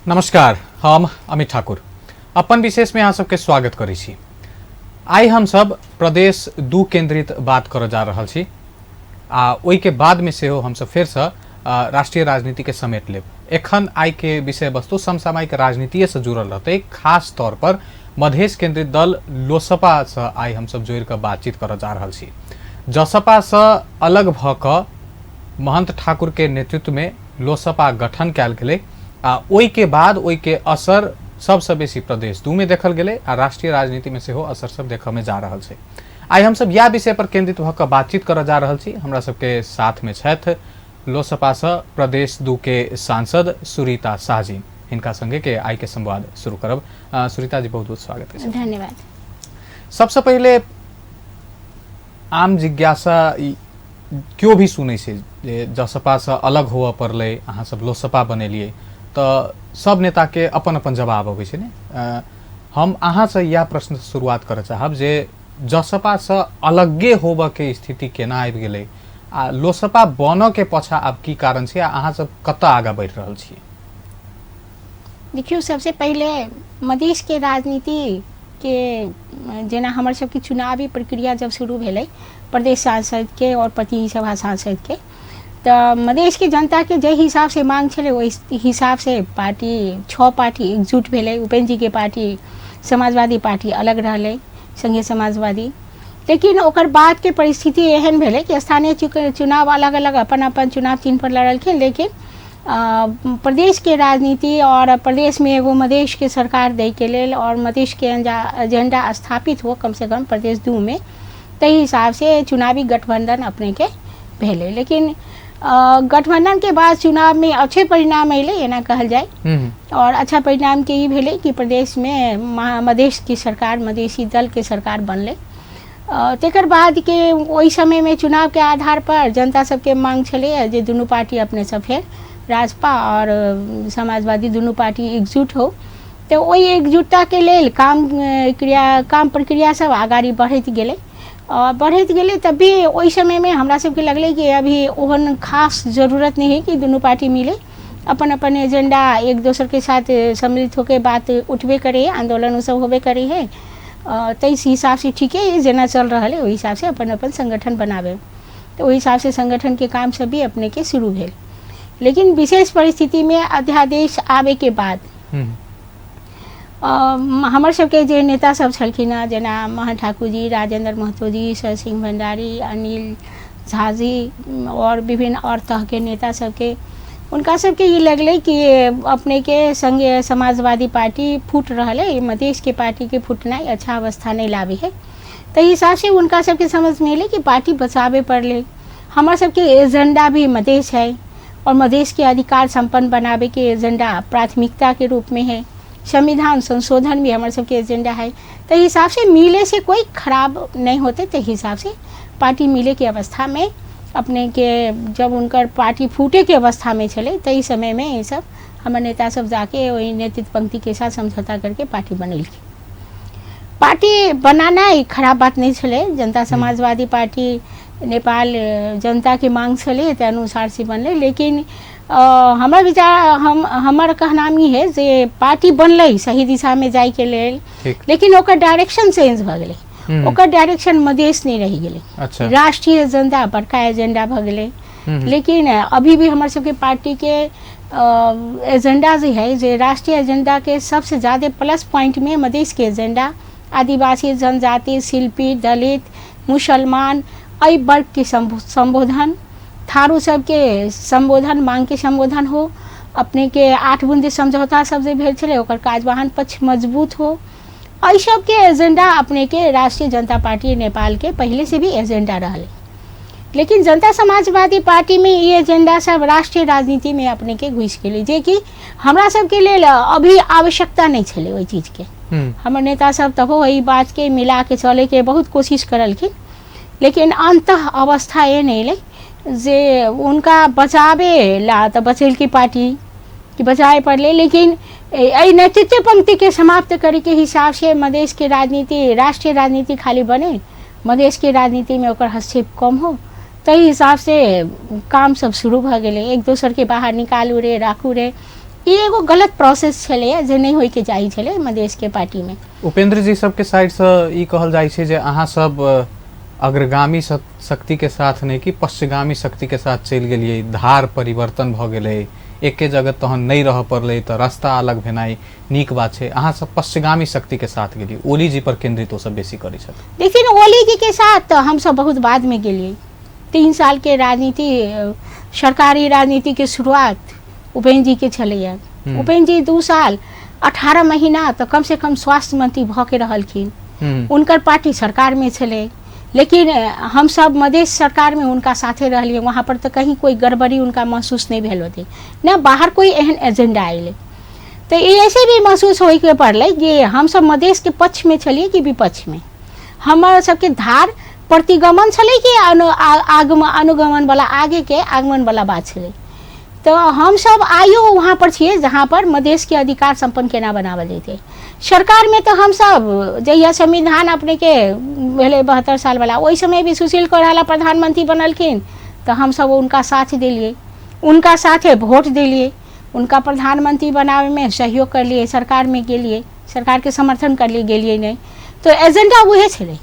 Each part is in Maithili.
नमस्कार, हम अमित ठाकुर अपन विशेष में अहाँ सबके स्वागत करै छी। आइ हम सब प्रदेश 2 केंद्रित बात करऽ जा रहल छी आ ओहिके बाद में सेहो हम सब फेरसँ राष्ट्रीय राजनीति के समेट लेब। एखन आइ के विषय वस्तु समसामयिक राजनीतिये से जुड़ल रहतै। खास तौर पर मधेश केंद्रित दल लोसपा से आइ हम सब जोड़ि कऽ बातचीत करऽ जा रहल छी। जसपा से अलग भऽ कऽ महंत ठाकुर के नेतृत्व में लोसपा गठन कयल गेलै आ ओहिके बाद ओहिके असर सबसँ बेसी प्रदेश 2 में देखल गेलै आ राष्ट्रीय राजनीति में सेहो असर सब देखऽ में जा रहल छै। आइ हमसब इएह विषय पर केंद्रित भऽ कऽ बातचीत करऽ जा रहल छी। हमरा सबके साथ में छथि लोसपा सँ प्रदेश 2 के सांसद सुरीता शाह जी। हिनका संगे के आइ के संवाद शुरू करब। सुरीता जी, बहुत बहुत स्वागत अछि। धन्यवाद। सबसँ पहिले आम जिज्ञासा केओ भी सुनै छै जे जसपासँ अलग होअ पड़लै, अहाँ सब लोसपा बनेलियै, तऽ सब नेताके अपन अपन जवाब अबै छै ने। हम अहाँसँ इएह प्रश्न शुरुआत करऽ चाहब जे जसपासँ अलगे होबऽके स्थिति केना आबि गेलै आ लोसपा बनऽके पाछाँ आब की कारण छै आ अहाँ सब कतऽ आगाँ बढ़ि रहल छियै? देखियौ, सबसे पहिले मधेशके राजनीति के जेना हमर सबके चुनावी प्रक्रिया जब शुरू भेलै प्रदेश सांसदके और प्रतिनिधि सभा सांसदके, तऽ मधेशके जनताके जाहि हिसाबसँ मांग छलै ओहि हिसाबसँ पार्टी 6 पार्टी एकजुट भेलै। उपेन्द्र जीके पार्टी समाजवादी पार्टी अलग रहलै, संघीय समाजवादी। लेकिन ओकर बादके परिस्थिति एहन भेलै कि स्थानीय चुनाव अलग अलग अपन अपन चुनाव चिन्ह पर लड़लखिन, लेकिन प्रदेशके राजनीति और प्रदेशमे एगो मधेशके सरकार दैके लेल और मधेशके एजेंडा स्थापित हो कमसँ कम प्रदेश 2 में, ताहि हिसाबसँ चुनावी गठबंधन अपनेके भेलै। लेकिन गठबंधनके बाद चुनावमे अच्छे परिणाम अयलै एना कहल जाय, और अच्छा परिणामके ई भेलै कि प्रदेशमे मधेशके सरकार, मधेशी दलके सरकार बनलै। तकर बादके ओहि समयमे चुनावके आधार पर जनता सबके मांग छलैए जे दुनू पार्टी अपने सब फेर राजपा और समाजवादी दुनू पार्टी एकजुट हो। तऽ ओहि एकजुटताके लेल काम प्रक्रिया सब अगाडि बढ़ैत गेलै और बढ़ैत गेलै। तब भी ओहि समयमे हमरा सबके लगलै कि अभी ओहन खास जरूरत नहीं है कि दुनू पार्टी मिले, अपन अपन एजेंडा एक दोसरके साथ सम्मिलित होके बात उठबे करे है, आंदोलन ओ सब होबे करे है, ताहि हिसाबसँ ठीके है जेना चल रहल है ओहि हिसाबसँ अपन अपन संगठन बनाबे। तऽ ओहि हिसाबसँ संगठनके काम सब भी अपनेके शुरू भेल। लेकिन विशेष परिस्थितिमे अध्यादेश आबैके बाद हमर सबके जे नेता सब छलखिन हँ, जेना मोहन ठाकुर जी, राजेंद्र महतो जी, शर सिंह भंडारी, अनिल झा जी और विभिन्न और तरहके नेता सबके, हुनका सबके ई लगलै कि अपनेके संगे समाजवादी पार्टी फूट रहल है, मधेशके पार्टीके फूटनाइ अच्छा अवस्था नहि लाबै है। ताहि हिसाबसँ हुनका सबके समझमे एलै कि पार्टी बचाबे पड़लै। हमर सबके एजेंडा भी मधेश है और मधेशके अधिकार सम्पन्न बनाबैके एजेंडा प्राथमिकताके रूपमे है, संविधान संशोधन भी हमर सबके एजेंडा है। ताहि हिसाबसँ मिले से कोई खराब नहीं होते, ताहि हिसाबसँ पार्टी मिलेके अवस्थामे अपने के जब उनकर पार्टी फूटे के अवस्था में छलै ताहि समयमे ई सब हमर नेता सब जाके ओहि नेतृत्व पंक्तिके साथ समझौता करके पार्टी बनेलखिन। पार्टी बनानाइ खराब बात नहि छलै। जनता समाजवादी पार्टी नेपाल जनताके मांग छलै ताहि अनुसार से बनलै। लेकिन हमर विचार हमर कहनाम ई है जे पार्टी बनलै सही दिशामे जाइके लेल, लेकिन ओकर डायरेक्शन चेंज भऽ गेलै। ओकर डायरेक्शन मधेश नहि रहि गेलै। अच्छा। राष्ट्रीय एजेंडा बड़का एजेंडा भऽ गेलै। लेकिन अभी भी हमर सबके पार्टीके एजेंडा जे है, जे राष्ट्रीय एजेंडाके सबसे ज्यादा प्लस पॉइंटमे मधेशके एजेंडा, आदिवासी, जनजाति, शिल्पी, दलित, मुसलमान एहि वर्गके संबोधन, थारू सबके संबोधन, मांगके संबोधन हो, अपनेके 8 बूंदी समझौता सब जे भेल छलै ओकर कार्यवाहन पक्ष मजबूत हो, एहि सबके एजेंडा अपनेके राष्ट्रीय जनता पार्टी नेपालके पहिले से भी एजेंडा रहलै। लेकिन जनता समाजवादी पार्टीमे ई एजेंडा सब राष्ट्रीय राजनीतिमे अपनेके घुसि गेलै, जेकि हमरा सबके लेल अभी आवश्यकता नहि छलै ओहि चीजके। हमर नेता सब तबो एहि बातके मिलाके चलैके बहुत कोशिश करलखिन, लेकिन अन्तः अवस्था एहन एलै जे हुनका बचाबे ला तऽ बचेलकै पार्टी कि बचाए पड़लै। लेकिन एहि नेतृत्व पंक्तिके समाप्त करैके हिसाबसँ मधेशके राजनीति राष्ट्रीय राजनीति खाली बने, मधेशके राजनीतिमे ओकर हस्तक्षेप कम हो, ताहि हिसाबसँ काम सब शुरू भऽ गेलै। एक दोसरके बाहर निकालू रे, राखू रे, ई एगो गलत प्रोसेस छलैए जे नहि होइके चाही छलै मधेशके पार्टीमे। उपेंद्र जी सबके साइडसँ ई कहल जाइ छै जे अहाँ सब अग्रगामी शक्तिके साथ नहि कि पश्चगामी शक्तिके साथ चलि गेलियै, धार परिवर्तन भऽ गेलै, एके जगह तहन नहि रहऽ पड़लै, तऽ रास्ता अलग भेनाइ नीक बात छै। अहाँ सब पश्चगामी शक्तिके साथ गेलियै, ओली जी पर केंद्रित ओ सब बेसी करै छथि। लेकिन ओली जी के साथ तऽ हमसब बहुत बादमे गेलियै। 3 सालके राजनीति, सरकारी राजनीतिके शुरुआत उपेन्द्र जी के छलैया। उपेन्द्र जी 2 साल 18 महीना तऽ कम से कम स्वास्थ्य मंत्री भऽ के रहलखिन। उनकर पार्टी सरकार में छलै, लेकिन हम सब मधेश सरकार में उनका साथे रहलियै। वहाँ पर तऽ कहीं कोई गड़बड़ी उनका महसूस नहीं भेल होतै, न बाहर कोई एहन एजेंडा अयलै। तऽ ई ऐसे भी महसूस होइके पड़लै कि हमसब मधेशके पक्ष में छलियै कि विपक्ष में। हमर सबके धार प्रतिगमन छलै कि अनुगमन वाला, आगे के आगमन वाला बात छलै। तऽ हमसब आइयो वहाँ पर छियै जहाँ पर मधेशके अधिकार सम्पन्न केना बनावल जैतै। सरकारमे तऽ हमसब जहिया संविधान अपनेके भेलै 72 साल वाला, ओहि समय भी सुशील कोइराला प्रधानमंत्री बनलखिन तऽ हमसब उनका साथ देलियै, उनका साथे वोट देलियै, उनका प्रधानमंत्री बनाबैमे सहयोग करलियै, सरकारमे गेलियै, सरकारके समर्थन करलियै, गेलियै नहि। तऽ एजेंडा उहे छलै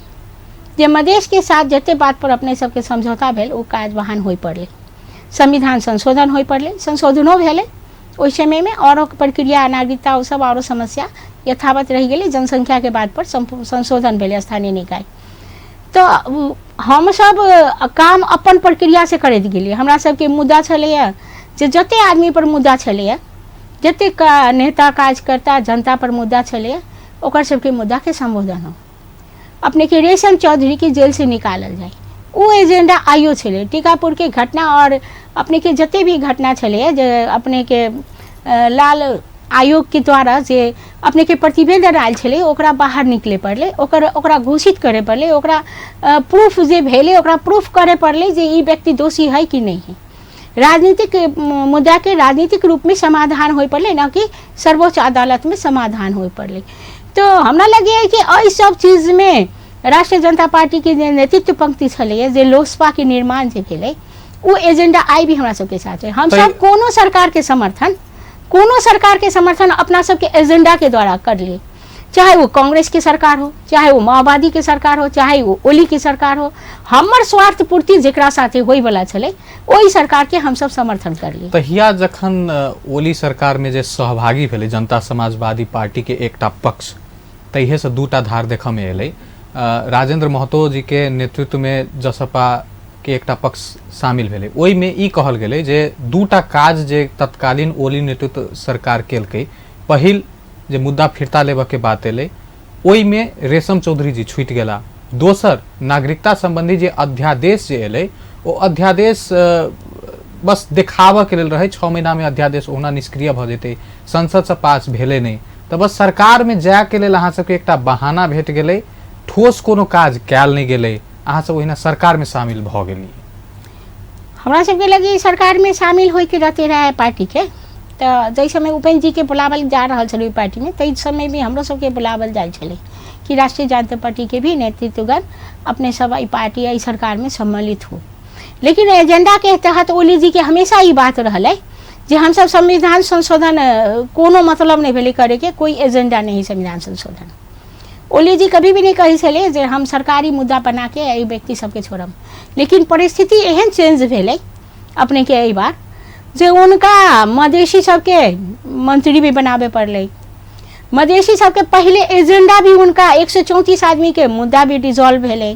जे मधेशके साथ जते बात पर अपने सबके समझौता भेल ओ काज वाहन होइ पड़लै, संविधान संशोधन होइ पड़लै, संशोधनो भेलै ओहि समयमे, औरो प्रक्रिया नागरिकता ओ सब औरो समस्या यथावत रहि गेलै। जनसंख्याके बात पर संशोधन भेलै स्थानीय निकाय। तऽ हमसब काम अपन प्रक्रियासँ करैत गेलियै। हमरा सबके मुद्दा छलैए जे जते आदमी पर मुद्दा छलैए, जते नेता कार्यकर्ता जनता पर मुद्दा छलैए, ओकर सबके मुद्दाके सम्बोधन हो। अपनेके रेशम चौधरीके जेलसँ निकालल जाय, ओ एजेंडा आइयो छलै। टीकापुरके घटना और अपनेके जते भी घटना छलैए जे अपनेके लाल आयोगके द्वारा जे अपनेके प्रतिवेदन आयल छलै ओकरा बाहर निकले पड़लै, ओकरा घोषित करे पड़लै, ओकरा प्रूफ जे भेलै ओकरा प्रूफ करे पड़लै जे ई व्यक्ति दोषी है कि नहीं है। राजनीतिक मुद्दाके राजनीतिक रूपमे समाधान होइ पड़लै, न कि सर्वोच्च अदालतमे समाधान होइ पड़लै। तऽ हमरा लगैए कि एहि सब चीजमे राष्ट्रीय जनता पार्टीके जे नेतृत्व पंक्ति छलैए, जे लोसपाके निर्माण जे भेलै, ओ एजेंडा आइ भी हमरा सबके साथ है। हमसब कोनो सरकारके समर्थन, कोनो सरकारके समर्थन अपना सबके एजेंडाके द्वारा करलियै, चाहे वो कांग्रेस के सरकार हो, चाहे वो माओवादी के सरकार हो, चाहे वो ओली के सरकार हो, हमर स्वार्थ पूर्ति जेकरा साथे होइवला छलै ओहि सरकार के हमसब समर्थन करलियै। तहिया जखन ओली सरकार में जे सहभागी भेलै जनता समाजवादी पार्टी के एकटा पक्ष, तहिए से दूटा धार देखऽ में एलै। राजेंद्र महतो जी के नेतृत्व में जसपा के एकटा पक्ष शामिल भेलै। ओहिमे ई कहल गेलै जे दूटा काज जे तत्कालीन ओली नेतृत्व सरकार केलकै, पहिल जे मुद्दा फिर्ता लेबऽके बात एलै ओहिमे रेशम चौधरी जी छूटि गेला, दोसर नागरिकता सम्बन्धी जे अध्यादेश जे एलै ओ अध्यादेश बस देखाबऽके लेल रहै, 6 महीनामे अध्यादेश ओहुना निष्क्रिय भऽ जेतै, संसदसँ पास भेलै नहि, तऽ बस सरकारमे जायके लेल अहाँ सबके एकटा बहाना भेट गेलै, ठोस कोनो काज कयल नहि गेलै, अहाँ सब ओहिना सरकारमे शामिल भऽ गेलियै। हमरा सबके लगे सरकारमे शामिल होइके रहते रहे पार्टीके, तऽ जाहि समय उपेन्द्र जीके बुलावल जा रहल छलै ओहि पार्टीमे, ताहि समय भी हमरो सबके बुलावल जाइ छलै कि राष्ट्रीय जनता पार्टीके भी नेतृत्वगण अपने सब एहि पार्टी एहि सरकारमे सम्मिलित हो। लेकिन एजेंडाके तहत ओली जीके हमेशा ई बात रहलै जे हमसब संविधान संशोधन कोनो मतलब नहि भेलै करैके, कोई एजेंडा नहीं संविधान संशोधन। ओली जी कभी भी नहीं कहै छलै जे हम सरकारी मुद्दा बनाके एहि व्यक्ति सबके छोड़ब, लेकिन परिस्थिति एहन चेंज भेलै अपनेके एहि बार जे उनका मधेशी सबके मंत्री भी बनाबे पड़लै, मधेशी सबके पहिले एजेंडा भी उनका 134 आदमीके मुद्दा भी डिजॉल्व भेलै।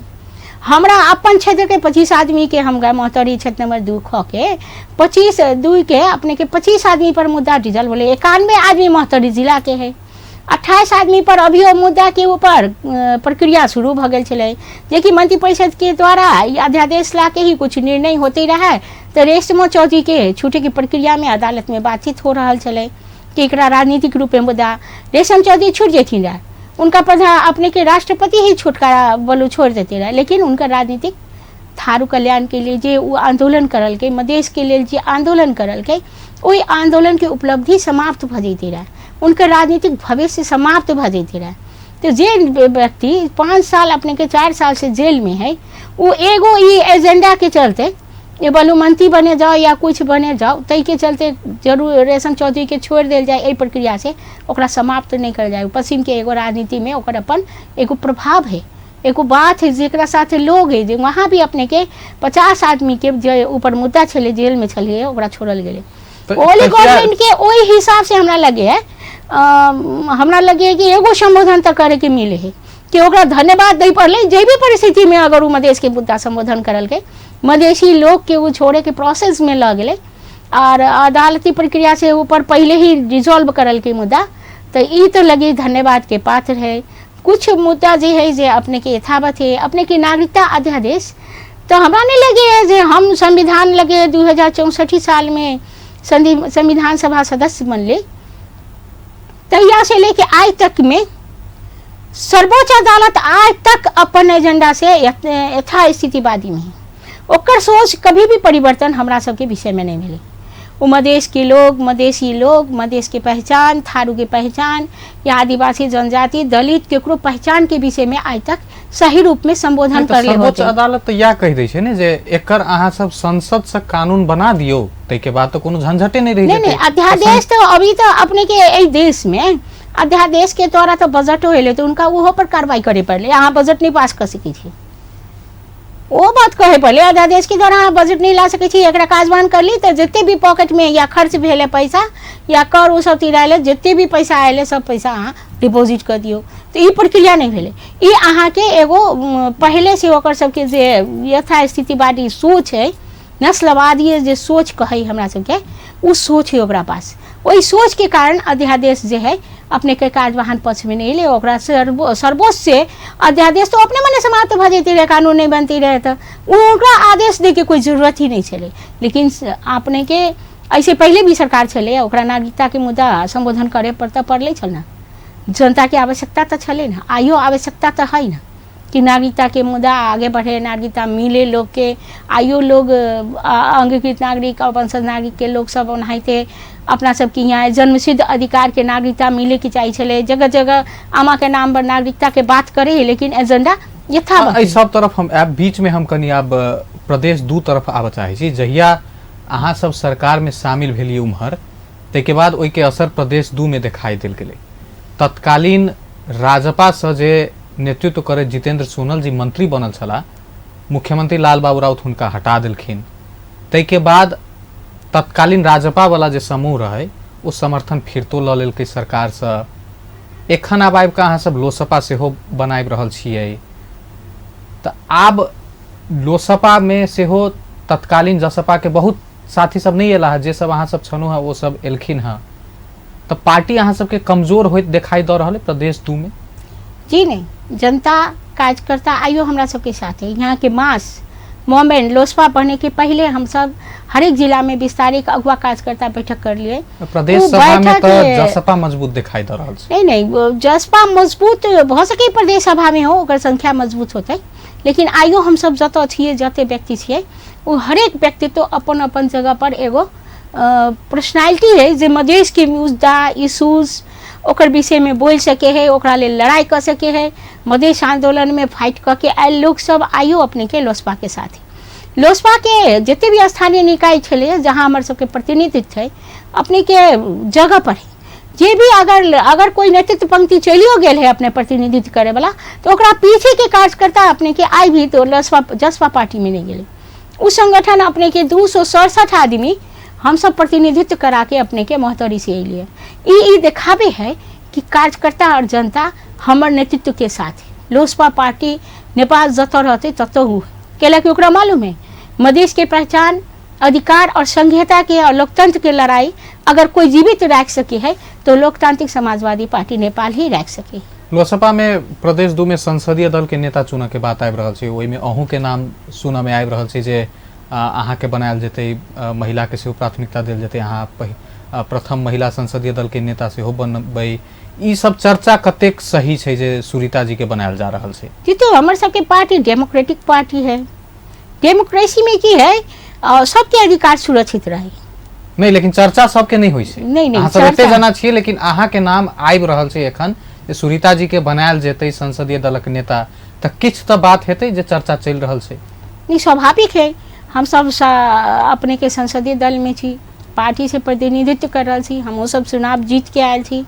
हमरा अपन क्षेत्रके 25 आदमीके, हम महोत्तरी क्षेत्र नंबर 2 ख के 25 2 के अपने के 25 आदमी पर मुद्दा डिजॉल्व भेलै, 91 आदमी महोत्तरी जिला के है, 28 आदमी पर अभियो मुद्दा के ऊपर प्रक्रिया शुरू भऽ गेल छलै, जेकि मंत्रिपरिषद के द्वारा अध्यादेश ला के ही कुछ निर्णय होते रहे। तऽ रेशमो चौधरी के छूटे के प्रक्रिया में अदालत में बातचीत हो रहल छलै कि एकरा राजनीतिक रूप में मुद्दा रेशम चौधरी छूट जेथिन रहे, उनका प्रधान अपने के राष्ट्रपति ही छुटकारा बोलू छोड़ देते रहे, लेकिन उनका राजनीतिक थारू कल्याण के लिए जे वो आंदोलन करलकै, मधेश के लेल जे आंदोलन करलकै, ओहि आंदोलन के उपलब्धि समाप्त भऽ जैते रहे, उनकर राजनीतिक भविष्य समाप्त भऽ जैते रहे। तो जे व्यक्ति 5 साल अपने के 4 साल से जेल में है, वो एगो ई एजेंडा के चलते जे बलुमंती बने जाओ या कुछ बने जाओ, ताहिके चलते जरूर रेशम चौधरीके छोड़ि देल जाय। एहि प्रक्रिया से ओकरा समाप्त नहि करल जाय। पश्चिमके एगो राजनीतिमे ओकर अपन एगो प्रभाव है, एगो बात है जेकरा साथे लोग है, जे वहाँ भी अपने के 50 आदमी के जे ऊपर मुद्दा छलै, जेल में छलै, ओकरा छोड़ल गेलै। ओली गवर्नमेंट के ओहि हिसाब से हमरा लगे है, हमरा लगे है कि एगो संबोधन तक करे के मिले है कि ओकरा धन्यवाद दै पड़लै। जे भी परिस्थिति में अगर ओ मधेश के मुद्दा संबोधन करलकै, मधेशी लोग के वो छोड़े के प्रोसेस में लग गेलै और अदालती प्रक्रिया से ऊपर पहले ही रिजॉल्व करलकै मुद्दा, तो ई तो लगे धन्यवाद के पात्र है। कुछ मुद्दा जे है जे अपने के यथावत है। अपने के नागरिकता अध्यादेश तो हमरा नहीं लगे है जे हम संविधान लगे 2064 साल में संविधान सभा सदस्य बनले, तहिया से लेके आज तक में सर्वोच्च अदालत आज तक अपन एजेंडा से यथास्थितिवादी में है। ओकर सोच कभी भी परिवर्तन हमरा सबके विषय में नहीं भेलै। ओ मधेश के लोग, मधेशी लोग, मधेश के पहचान, थारू के पहचान या आदिवासी जनजाति दलित केकरो पहचान के विषय में आज तक सही रूप में संबोधन कर ले। सर्वोच्च अदालत तो यह कहि दै छै ने जे एकर अहाँ सब संसद से कानून बना दियौ, ताहिके बाद तो कोनो झंझटे नहीं रहि नहीं नहीं, अध्यादेश तो अभी तो अपने के एहि देश में अध्यादेश के द्वारा तो बजटो एलै, तो उनका ओहो पर कार्रवाई करे पड़लै। अहाँ बजट नहीं पास कर सकै छी, ओ बात कहे पड़लै। अध्यादेश के द्वारा अहाँ बजट नहीं ला सकै छी, एकरा काजवान कर ली तऽ जते भी पॉकेट में या खर्च भेलै पैसा या कर ओ सब तिराएलै, जते भी पैसा आएलै सब पैसा अहाँ डिपोजिट कर दियौ। तऽ ई प्रक्रिया नहि भेलै। ई अहाँके एगो पहिले से ओकर सबके जे यथास्थितिवादी सोच है, नस्लवादी जे सोच कहै हमरा सबके, ओ सोच है ओकरा पास। ओहि सोच के कारण अध्यादेश जे है अपने के कार्यवाहन पक्ष में नहीं ले। ओकरा सर्वोच्च से अध्यादेश तो अपने मने समाप्त भऽ जैते रहे, कानून नहीं बनती रहे तो ओकरा आदेश दे के कोई जरूरत ही नहीं छलै। लेकिन अपने के ऐसे पहले भी सरकार छलै, ओकरा नागरिकता के मुद्दा संबोधन करे पर तऽ पड़लै छल ना, जनता के आवश्यकता तऽ छलै ना, आइयो आवश्यकता तऽ है ना कि नागरिकता के मुद्दा आगे बढ़े, नागरिकता मिले लोग के। आइयो लोग अंगीकृत नागरिक और वंशज नागरिक के लोग सब ओनाहिते अपना सबके यहाँ जन्मसिद्ध अधिकार के नागरिकता मिले के चाही छलै। जगह जगह आमा के नाम पर नागरिकता के बात करे, लेकिन एजेंडा यथावत। एहि सब तरफ हम आयब, बीच में हम कनि आब प्रदेश दू तरफ आबऽ चाहै छी। जहिया अहाँ सब सरकार में शामिल भेलियै उम्हर, ताहिके बाद ओहिके असर प्रदेश दू में देखाई देल गेलै। तत्कालीन राजपा से जे नेतृत्व करैत जितेंद्र सोनल जी मंत्री बनल छलाह, मुख्यमंत्री लाल बाबू राउत हुनका हटा देलखिन। ताहिके बाद तत्कालीन राजपा वाला जे समूह रहै ओ समर्थन फिरतो लऽ लेलकै सरकारसँ। एखन आब आबि कऽ अहाँ सब लोसपा सेहो बनाबि रहल छियै, तऽ आब लोसपामे सेहो तत्कालीन जसपाके बहुत साथी सब नहि अयला हँ, जे सब अहाँ सब छलहुँ हँ ओ सब एलखिन हँ, तऽ पार्टी अहाँ सबके कमजोर होइत देखाई दऽ रहल है प्रदेश दू में? जी नहीं, जनता कार्यकर्ता आइयो हमरा सबके साथ है। यहाँ के मास मोमेंट लोसपा बने के पहले हम सब हरेक जिला में विस्तारित अगुआ कार्यकर्ता बैठक कर लिए। प्रदेश सभा में तो जसपा मजबूत दिखाई दे रहल छै। नहीं नहीं, जसपा मजबूत भऽ सके प्रदेश सभा में हो, ओकर संख्या मजबूत होतै, लेकिन आइयो हम सब जतऽ छियै, जते व्यक्ति छियै, ओ हरेक व्यक्तित्व अपन अपन जगह पर एगो पर्सनालिटी है जे मधेश के मुद्दा इशूज ओकर विषय में बोल सके है, ओकरा लेल लड़ाई कऽ सके है। मधेश आंदोलन में फाइट कऽ के आयल लोग सब आइयो अपने के लोसपा के साथ है। लोसपा के जते भी स्थानीय निकाय छलै जहाँ हमर सबके प्रतिनिधित्व छै, अपने के जगह पर है। जे भी अगर अगर कोई नेतृत्व पंक्ति चलियो गेल है अपने प्रतिनिधित्व करे वाला, तो ओकरा पीछे के कार्यकर्ता अपने के आइ भी तो लोसपा जसपा पार्टी में नहीं गेलै। उ संगठन अपने के 267 आदमी हम सब प्रतिनिधित्व करा के अपने के महोत्तरी से अलिए। ई देखाबे है कि कार्यकर्ता और जनता हमर नेतृत्व के साथ है। लोसपा पार्टी नेपाल जतऽ रहतै ततऽ हु, कैलाकि ओकरा मालूम है मधेश के पहचान, अधिकार और संघीयता के और लोकतंत्र के लड़ाई अगर कोई जीवित रख सके है तो लोकतांत्रिक समाजवादी पार्टी नेपाल ही रख सके है। लोसपा में प्रदेश दू में संसदीय दल के नेता चुनऽ के बात आबि रहल छै, ओहिमे अहूँ के नाम सुनऽ में आबि रहल छै जे अहाँके बनायल जेतै, महिला के सेहो प्राथमिकता देल जेतै, अहाँ प्रथम महिला संसदीय दल के नेता सेहो बनबै। ई सब चर्चा कतेक सही छै जे सुरीता जी के बनायल जा रहल छै? जी, तो हमर सबके पार्टी डेमोक्रेटिक पार्टी है। डेमोक्रेसी में की है, सबके अधिकार सुरक्षित रहे। नहीं, लेकिन चर्चा सबके नहीं होइ छै। नहीं, अहाँ सब एते जना छियै, लेकिन अहाँ के नाम आबि रहल छै एखन जे सुरीता जी के बनायल जेतै संसदीय दलक नेता, तऽ किछु तऽ बात हेतै जे चर्चा चलि रहल छै। नहीं, स्वाभाविक है। हम सब अपने के संसदीय दल में छी, पार्टी से प्रतिनिधित्व कर रहल छी, हमहूँ सब चुनाव जीत के आयल छी।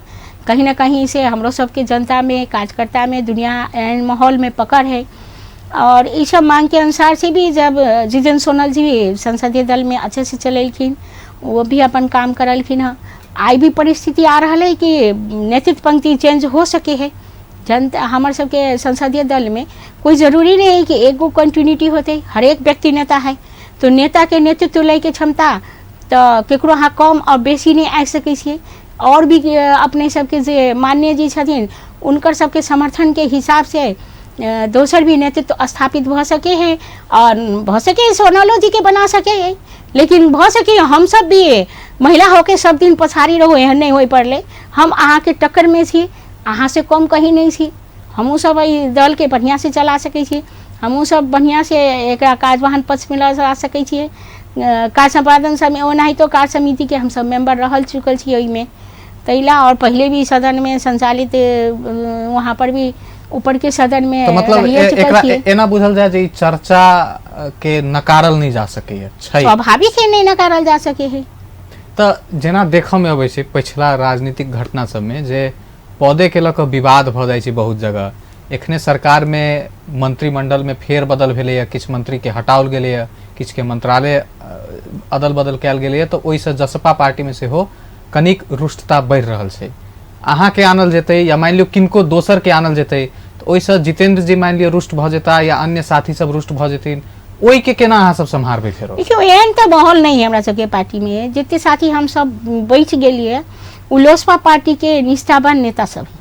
कहीं ना कहीं से हमरो सबके जनता में, कार्यकर्ता में, दुनिया एहन माहौल में पकड़ है। और ई सब मांग के अनुसार से भी जब जितेंद्र सोनल जी संसदीय दल में अच्छे से चलेलखिन, वो भी अपन काम करलखिन हँ। आइ भी परिस्थिति आ रहा है कि नेतृत्व पंक्ति चेंज हो सके है। जनता हमर सबके संसदीय दल में कोई जरूरी नहीं है कि एगो कंटिन्यूटी होते, हर एक व्यक्ति नेता है तो नेता के नेतृत्व लै के क्षमता तो केकरो अहाँ कम और बेसी नहीं आबि सकै छियै। और भी अपने सबके जे माननीय जी छथिन उनकर सबके समर्थन के हिसाब से दोसर भी नेतृत्व स्थापित भऽ सके है और भऽ सके है सोनलो जी के बना सके है, लेकिन भऽ सके हम सब भी महिला होके सब दिन पछाड़ी रहू एहन नहीं होय पड़लै। हम अहाँके टक्कर में छी, अहाँ से कम कहीं नहीं छी। हमहूँ सब एहि दलके बढ़िआँ से चला सकै छी, हमहूँ सब बढ़िआँ से एकरा कार्यवाहन पक्षमे लऽ जा सकै छियै। कार्य सम्पादन समय ओनाहितो कार्य समितिके हमसब मेम्बर रहल चुकल छी ओहिमे, ताहि ला। और पहले भी सदन में संचालित वहाँ पर भी ऊपर के सदन में तऽ मतलब रहिए चुकल एकरा छियै। एना बुझल जाय जे ई चर्चा के नकारल नहि जा सकैए छै, स्वाभाविक है नहीं नकारल जा सके है। तऽ जेना देखऽ मे अबै छै पछिला राजनीतिक घटना सबमे जे पदे के लऽ कऽ विवाद भऽ जाइ छै बहुत जगह। एखने सरकारमे मंत्रिमंडलमे फेर बदल भेलैए, किछु मंत्रीके हटाओल गेलैए, किछुके मंत्रालय अदल बदल कयल गेलैए, तऽ ओहिसँ जसपा पार्टीमे सेहो कनिक रुष्टता बढ़ि रहल छै। अहाँके आनल जेतै या मानि लियौ किनको दोसरके आनल जेतै तऽ ओहिसँ जितेंद्र जी मानि लियौ रुष्ट भऽ जेता या अन्य साथी सब रुष्ट भऽ जेथिन, ओहिके केना अहाँ सब सम्हारबै फेरो? देखियौ एहन तऽ माहौल नहि है हमरा सबके पार्टीमे। जते साथी हम सब बैठ गेलियै ओ लोजपा पार्टीके निष्ठावान नेता सब है।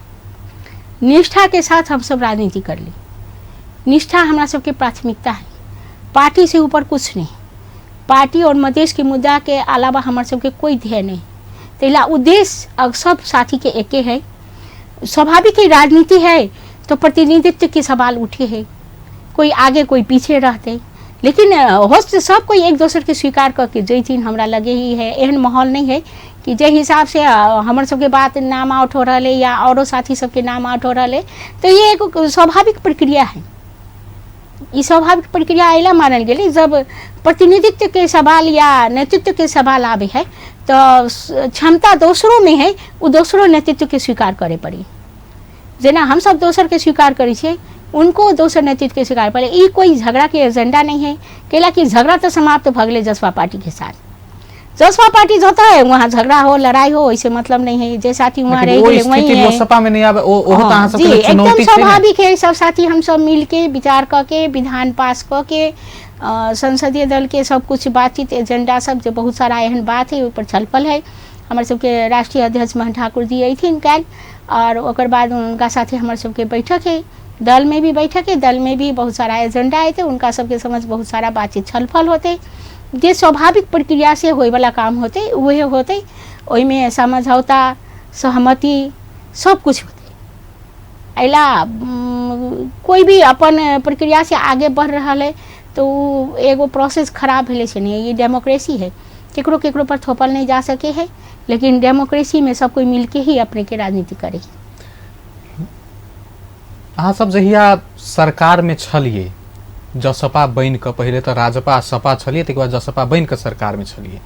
निष्ठाके साथ हम सब राजनीति करली, निष्ठा हमरा सबके प्राथमिकता है, पार्टी से ऊपर कुछ नहीं। पार्टी और मधेश के मुद्दा के अलावा हमर सबके कोई ध्येय नहीं, तैला उद्देश्य अब सब साथी के एके है। स्वाभाविक ही राजनीति है तो प्रतिनिधित्व के सवाल उठे है, कोई आगे कोई पीछे रहते, लेकिन हो सब कोई एक दोसर के स्वीकार करके जैथिन हमरा लगे ही है। एहन माहौल नहीं है कि जे हिसाब से हमर सबके बात नाम आउट हो रहा है या औरो साथी सबके नाम आउट हो रहा है, तो ये एक स्वाभाविक प्रक्रिया है। ई स्वाभाविक प्रक्रिया अला मानल गेलै जब प्रतिनिधित्व के सवाल या नेतृत्व के सवाल आवे है तो क्षमता दोसरों में है, वो दोसरों नेतृत्व के स्वीकार करे पड़ी। जेना हम सब दोसर के स्वीकार करै छियै उनको दोसर नेतृत्व के स्वीकार पड़े। ई कोई झगड़ा के एजेंडा नहीं है, कैला कि झगड़ा तो समाप्त भऽ गेलै जसपा पार्टी के साथ। जसपा पार्टी जतऽ है वहाँ झगड़ा हो लड़ाई हो ऐसे मतलब नहीं है, जे साथी वहाँ लेकिन रहि ओ गेलै वही स्थिति है। लोकसभा में नहीं आवे, ओ ओहो तऽ अहाँ जी सबके लेल एकदम चुनौती छै ने। स्वाभाविक है। सब साथी हम सब मिलके विचार कऽ के विधान पास कऽ के संसदीय दल के सब कुछ बातचीत एजेंडा सब जे बहुत सारा एहन बात है ओहि पर छलफल है। हमर सबके राष्ट्रीय अध्यक्ष मोहन ठाकुर जी अयथिन काल्हि और ओकर बाद उनका साथे हमर सबके बैठक है, दल में भी बैठक है, दल में भी बहुत सारा एजेंडा एतै, उनका सबके समझ बहुत सारा बातचीत छलफल होतै। जे स्वाभाविक प्रक्रिया से होयवला काम होतै उहे होतै, ओहिमे समझौता सहमति सब कुछ होतै। एहिला कोई भी अपन प्रक्रिया से आगे बढ़ रहल है तो उ एगो प्रोसेस खराब भेलै से नहीं, ये डेमोक्रेसी है, केकरो केकरो पर थोपल नहीं जा सके है, लेकिन डेमोक्रेसी में सब कोई मिलके ही अपने के राजनीति करे। अहाँ सब जहिया सरकार में छलिए जसपा बनि कऽ, पहिले तऽ राजपा आ सपा छलिए, ताहिके बाद जसपा बनि कऽ सरकार में छलिए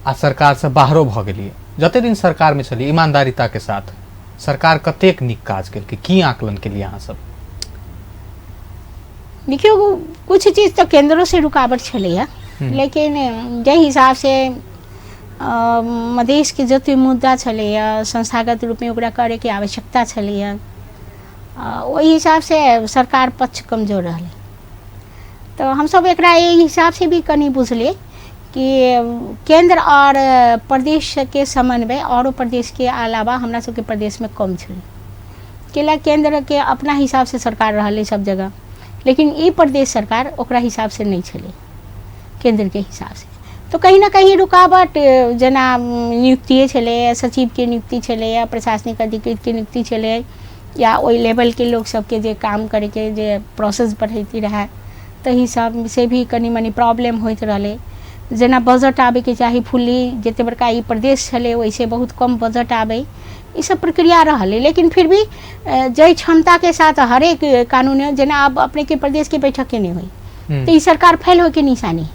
आ सरकार से बाहरो भऽ गेलिए, जते दिन सरकार में छलिए ईमानदारिता के साथ सरकार कतेक नीक काज केलकै, की आकलन केलिए अहाँ सब? देखियौ कुछ चीज तऽ केंद्रो से रुकावट छलैया, लेकिन जाहि हिसाब से मधेश के जते मुद्दा छलैया संस्थागत रूप में ओकरा करे के आवश्यकता छलैया, ओहि हिसाब से सरकार पक्ष कमजोर रहलै। तो हमसब एकरा एहि हिसाब से भी कनि बुझलियै कि केंद्र और प्रदेश के समन्वय औरो प्रदेश के अलावा हमरा सबके प्रदेश में कम छलै। केला केंद्र के अपना हिसाब से सरकार रहलै सब जगह, लेकिन ई प्रदेश सरकार ओकरा हिसाब से नहीं छलै केंद्र के हिसाब से। तो कहीं ना कहीं रुकावट जेना नियुक्तिए छलै, सचिव के नियुक्ति छलै, प्रशासनिक अधिकृत के नियुक्ति छलै, या ओहि लेवल के लोग सबके जे काम करैके जे प्रोसेस बढ़ैती रहै ताहि हिसाब से भी कनि मनि प्रॉब्लम होइत रहलै। जेना बजट आबैके चाही फुल्ली, जते बड़का ई प्रदेश छलै ओहिसँ बहुत कम बजट आबै, ई सब प्रक्रिया रहलै। लेकिन फिर भी जाहि क्षमताके साथ हरेक कानून, जेना आब अपनेके प्रदेशके बैठके नहि होइ तऽ ई सरकार फेल होइके निशानी।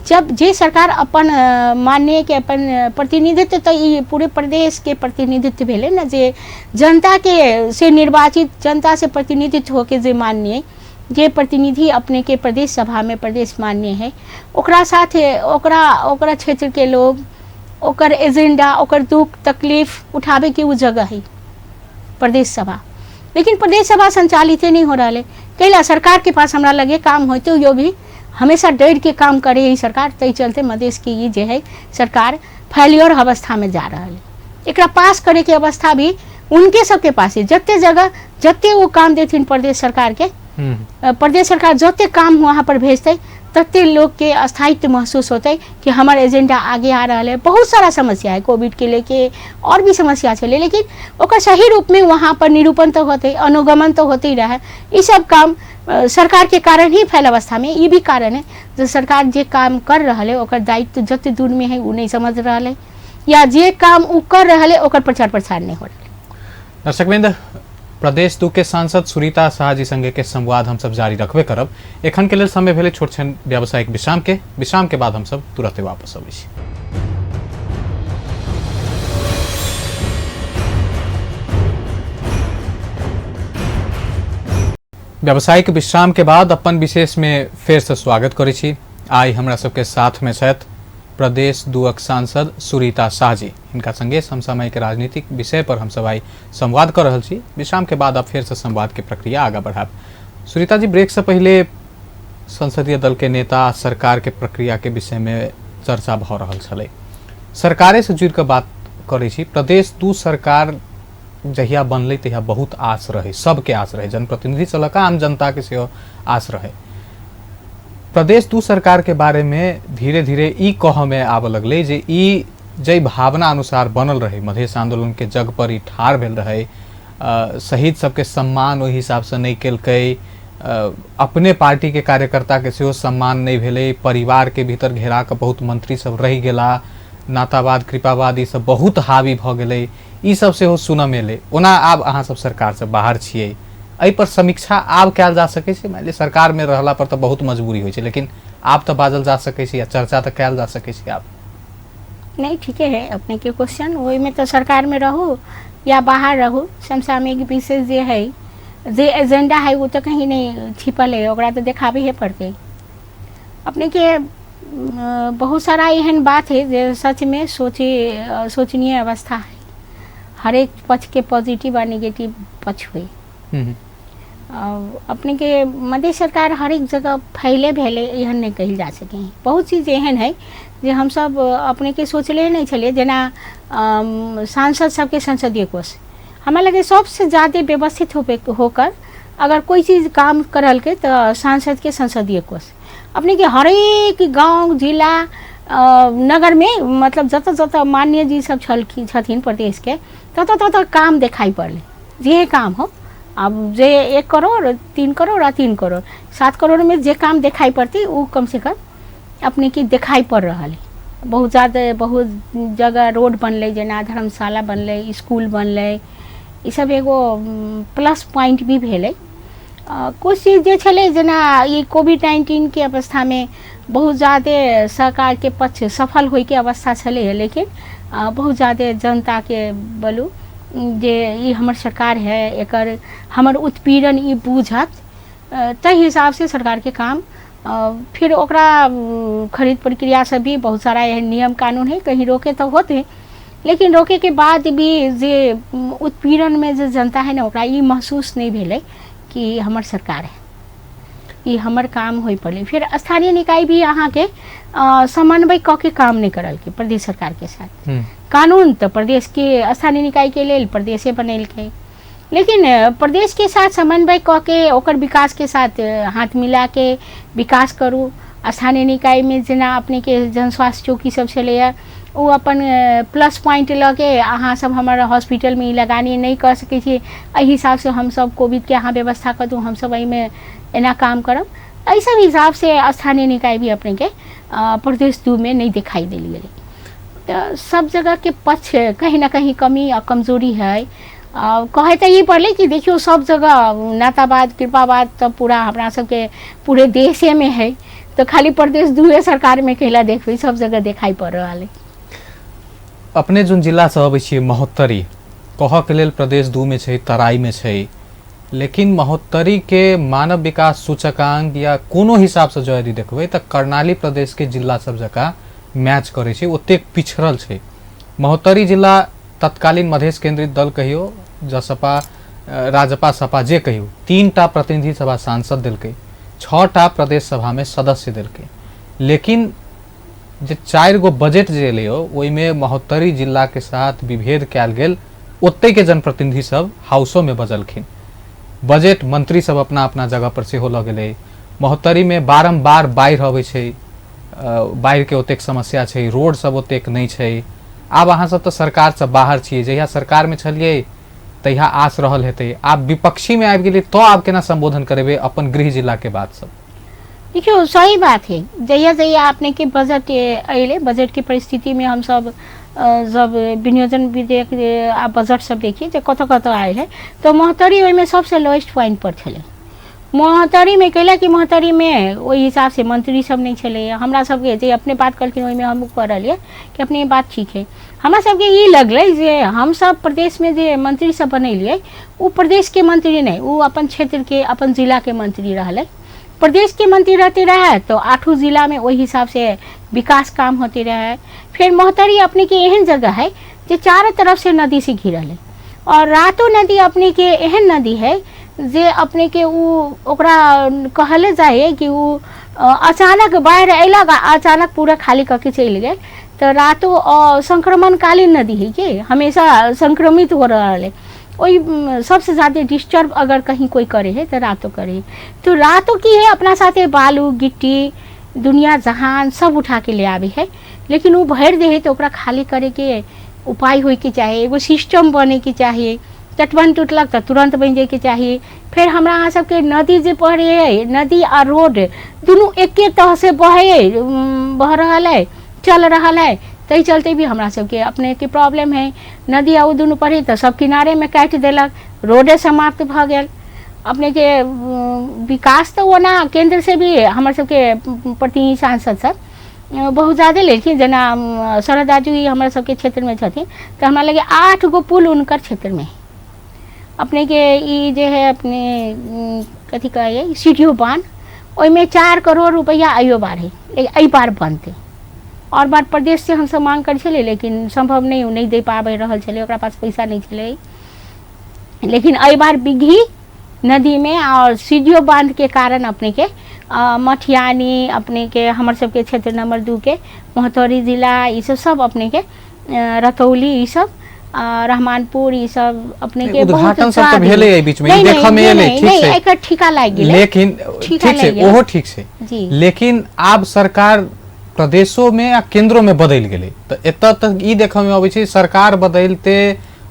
जब जे सरकार अपन माननीय के अपन प्रतिनिधित्व, तऽ ई पूरे प्रदेश के प्रतिनिधित्व भेलै ने, जे जनता के से निर्वाचित, जनता से प्रतिनिधित्व होके जे माननीय जे प्रतिनिधि अपने के प्रदेश सभा में प्रदेश मान्य है, ओकरा साथ ओकरा ओकरा क्षेत्र के लोग, ओकर एजेंडा, ओकर दुख तकलीफ उठाबे के वो जगह है प्रदेश सभा। लेकिन प्रदेश सभा संचालित नहीं हो रहा है। कैला सरकार के पास हमरा लगे काम होते हुए भी हमेशा डर के काम करे है सरकार, तई चलते मधेश की ई जे है सरकार फेल्योर अवस्था में जा रहा है। एकरा पास करे के अवस्था भी उनके सबके पास है। जते जगह जते वो काम देथिन प्रदेश सरकार के, प्रदेश सरकार जते काम वहाँ पर भेजते तते लोग के स्थायित्व महसूस होते कि हमार एजेंडा आगे आ रहा है। बहुत सारा समस्या है कोविड के लेके और भी समस्या छलै, लेकिन ओकर सही रूप में वहाँ पर निरूपण तो होते, अनुगमन तो होते ही रहे। ई सब काम सरकार के कारण ही फैल अवस्था में, ई भी कारण है जो सरकार जे काम कर रहा है ओकर दायित्व जते दूर में है वो नहीं समझ रहा है, या जे काम उ कर रहा है ओकर प्रचार प्रसार नहीं हो रहा है। दर्शकवृंद, प्रदेश 2 के सांसद सुरीता शाह जी संगे के संवाद हम सब जारी रखबे करब। एखन के लेल समय भेलै छोट छन व्यावसायिक विश्राम के। विश्राम के बाद हम सब तुरंते वापस अबै छी। व्यावसायिक विश्राम के बाद अपन विशेष में फेर से स्वागत करै छी। आइ हमरा सबके साथ में छथि प्रदेश 2 सांसद सुरीता शाह जी। हिनका संगे समसामयिक राजनीतिक विषय पर हम सब आइ संवाद कर रहल छी। विश्राम के बाद अब फेर से संवाद के प्रक्रिया आगा बढ़ाब। सुरीता जी, ब्रेक से पहले संसदीय दल के नेता सरकार के प्रक्रिया के विषय में चर्चा भऽ रहल छलै। सरकारे से जुड़ के बात करै छी। प्रदेश 2 सरकार जहिया बनलै तहिया बहुत आस रहे, सबके आस रहे, जनप्रतिनिधि से लऽ कऽ आम जनता के सेहो आस रहे। प्रदेश 2 सरकार के बारे में धीरे धीरे ई कहऽ में आबऽ लगलै जे ई जाहि भावना अनुसार बनल रहे, मधेश आंदोलन के जग पर ई ठाढ़ भेल रहे, शहीद सबके सम्मान ओहि हिसाबसँ नहि केलकै, अपने पार्टी के कार्यकर्ता के सेहो सम्मान नहि भेलै, परिवार के भीतर घेरा कऽ बहुत मंत्री सब रहि गेला, नातावाद कृपावाद ई सब बहुत हावी भऽ गेलै, ई सब सेहो सुनऽ में एलै। ओना आब अहाँ सब सरकारसँ बाहर छियै, एहि पर समीक्षा आब कयल जा सकै छै? मानि लिअ सरकार में रहला पर तऽ बहुत मजबूरी होइ छै, लेकिन आब तऽ बाजल जा सकै छै या चर्चा तऽ कयल जा सकै छै आब। नहीं, ठीके है अपने के क्वेश्चन। ओहिमे तऽ सरकार में रहू या बाहर रहू, समसामयिक विषय जे है, जे एजेंडा है, वो तो कहीं नहीं छिपल है, ओकरा तऽ देखाबे ही पड़तै। अपने के बहुत सारा एहन बात है जे सच में सोचनीय अवस्था है। हरेक पक्ष के पॉजिटिव आ नेगेटिव पक्ष हुई। अपने के मध्य सरकार हरेक जगह फैले भेले एहन नहीं कहल जा सके है। बहुत चीज एहन है जे हम सब अपने के सोचले नहीं छलिए। जेना सांसद सबके संसदीय कोष हमरा लगे सबसे ज़्यादा व्यवस्थित होकर अगर कोई चीज़ काम करलकै तऽ सांसद के संसदीय कोष अपने के हरेक गांव जिला नगर में, मतलब जतऽ जतऽ मान्य जी सब छलखिन छथिन प्रदेश के, ततऽ ततऽ काम देखाई पड़लै। जे काम हो, अब जे 1 करोड़ 3 करोड़ आ 3 करोड़ 7 करोड़ में जे काम देखाई पड़ती वो कम से कम अपने के देखाई पड़ रहा है। बहुत ज़्यादा बहुत जगह रोड बनलै, जेना धर्मशाला बनलै, स्कूल बनलै, ई सब एगो प्लस पॉइंट भी भेलै। कुछ चीज जे छलै जेना ई कोविड-19 के अवस्थामे बहुत ज़्यादे सरकारके पक्ष सफल होइके अवस्था छलै, लेकिन बहुत ज़्यादे जनताके बोलू जे ई हमर सरकार है, एकर हमर उत्पीड़न ई बूझत, ताहि हिसाबसँ सरकारके काम फिर ओकरा खरीद प्रक्रिया से भी बहुत सारा एहन नियम कानून है, कहीं रोके तऽ होते, लेकिन रोके के बाद भी जे उत्पीड़न में जे जनता है ना, ओकरा ई महसूस नहीं भेलै कि हमर सरकार है, ई हमर काम होइ पड़लै। फिर स्थानीय निकाय भी अहाँके समन्वय कऽ के काम नहि करलकै प्रदेश सरकार के साथ। कानून तऽ प्रदेश के स्थानीय निकाय के लेल प्रदेशे बनेलकै, लेकिन प्रदेश के साथ समन्वय कऽ के ओकर विकास के साथ हाथ मिला के विकास करू। स्थानीय निकाय में जेना अपने के जन स्वास्थ्य चौकी सब छलैया, ओ अपन प्लस पॉइंट लऽ के अहाँ सब हमर हॉस्पिटलमे ई लगानी नहि कऽ सकै छी, एहि हिसाबसँ हमसब कोविडके अहाँ व्यवस्था कऽ दू, हमसब एहिमे एना काम करब, एहि सब हिसाबसँ स्थानीय निकाय भी अपनेके प्रदेश 2 मे नहि देखाई देल गेलै। तऽ सब जगहके पक्ष कहीं ना कहीं कमी आ कमजोरी है। कहै तऽ ई पड़लै कि देखियौ सब जगह नातावाद कृपावाद तऽ पूरा हमरा सबके पूरे देशेमे है, तऽ खाली प्रदेश दुए सरकारमे कैला देखबै, सब जगह देखाइ पड़ रहल है। अपने जोन जिलासँ अबै छियै महोत्तरी कहऽके लेल प्रदेश 2 मे छै, तराईमे छै, लेकिन महोत्तरीके मानव विकास सूचकांक या कोनो हिसाबसँ जँ यदि देखबै तऽ कर्णाली प्रदेशके जिला सब जकाँ मैच करै छै, ओतेक पिछड़ल छै महोत्तरी जिला। तत्कालीन मधेश केंद्रित दल कहियो जसपा, राजपा, सपा जे कहियो, 3 टा प्रतिनिधि सभा सांसद देलकै, 6 टा प्रदेश सभामे सदस्य देलकै, लेकिन जे 4 गो बजट जे एलै ओहिमे महोत्तरी जिलाके साथ विभेद कयल गेल। ओतहिके जनप्रतिनिधि सब हाउसोमे बजलखिन, बजट मंत्री सब अपना अपना जगह पर सेहो लऽ गेलै। महोत्तरीमे बारम्बार बाढ़ि अबै छै, बाढ़िके ओतेक समस्या छै, रोड सब ओतेक नहि छै। आब अहाँ सब तऽ सरकारसँ बाहर छियै, जहिया सरकारमे छलियै तहिया आस रहल हेतै, आब विपक्षीमे आबि गेलियै तऽ आब केना सम्बोधन करेबै अपन गृह जिलाके बात सब? देखियौ, सही बात है। जहिया जहिया अपने के बजट अयलै, बजट के परिस्थितिमे हमसब जब विनियोजन विधेयक आ बजट सब देखिए जे कतऽ कतऽ आयल है, तऽ महोत्तरी ओहिमे सबसँ लोएस्ट पॉइंट पर छलै। महोत्तरीमे कैला कि महोत्तरीमे ओहि हिसाबसँ मंत्री सब नहि छलै। हमरा सबके जे अपने बात कहलखिन ओहिमे हमहूँ कह रहलियै कि अपने बात ठीक है। हमरा सबके ई लगलै जे हमसब प्रदेशमे जे मंत्री सब बनेलियै ओ प्रदेशके मंत्री नहि, ओ अपन क्षेत्रके अपन जिलाके मंत्री रहलै। प्रदेश के मंत्री रहते रहे तो आठों जिला में ओहि हिसाब से विकास काम होते रहे। फिर महोत्तरी अपने के एहन जगह है जे चारों तरफ से नदी से घिरल है और रातो नदी अपने के एहन नदी है जे अपने के उ ओकरा कहले जाइ है कि उ अचानक बाढ़ि अयलक आ अचानक पूरा खाली कऽ के चलि गेल। तऽ रातो संक्रमणकालीन नदी है कि हमेशा संक्रमित हो रहल है। ओहि सबसे ज़्यादा डिस्टर्ब अगर कहीं कोई करे है तऽ रातो करे है। तो रातो की है, अपना साथे बालू गिट्टी दुनिया जहान सब उठा के ले आवे है, लेकिन वो भरि दे है तऽ ओकरा खाली करैके उपाय होइके चाही, एगो सिस्टम बनैके चाही। तटबंध टूटलक तऽ तुरन्त बनि जाइके चाही। फेर हमरा अहाँ सबके नदी जे बहै है, नदी आ रोड दुनू एके तह से बहे बह रहल है, चल रहल है, ताहि चलते भी हमरा सबके अपनेके प्रॉब्लम है। नदी आ ओ दुनू पड़े तऽ सब किनारेमे काटि देलक, रोडे समाप्त भऽ गेल। अपनेके विकास तऽ ओना केन्द्र से भी हमर सबके प्रतिनिधि सांसद सब बहुत ज्यादे लेलखिन। जेना शरद राजू ही हमर सबके क्षेत्रमे छथिन, तऽ हमरा लगैए 8 गो पुल हुनकर क्षेत्रमे है। अपनेके ई जे है अपने कथी कहैए सीढ़ियो बान्ह, ओहिमे 4 करोड़ रुपैआ अइयो बार है, लेकिन एहि बार बनतै। आओर बार प्रदेशसँ हमसब मांग करै छलियै, लेकिन सम्भव नहि, ओ नहि दे पाबि रहल छलै, ओकरा पास पैसा नहि छलै। लेकिन एहि बार बिघी नदीमे आओर सीढ़ियो बांधके कारण अपनेके मठियानी, अपनेके हमर सबके क्षेत्र नंबर 2 के महोत्तरी जिला, ई सब सब अपनेके रतौली, ई सब रहमानपुर, ई सब अपनेके बहुत उद्घाटन सब तऽ भेलै एहि बीचमे, ई देखऽ मे एलै, ठीक छै। एकर ठीका लागि गेलै। लेकिन ठीक छै, ओहो ठीक छै लेकिन आब सरकार प्रदेशोमे आ केंद्रोमे बदलि गेलै, तऽ एतऽ तक ई देखऽ मे अबै छै सरकार बदलते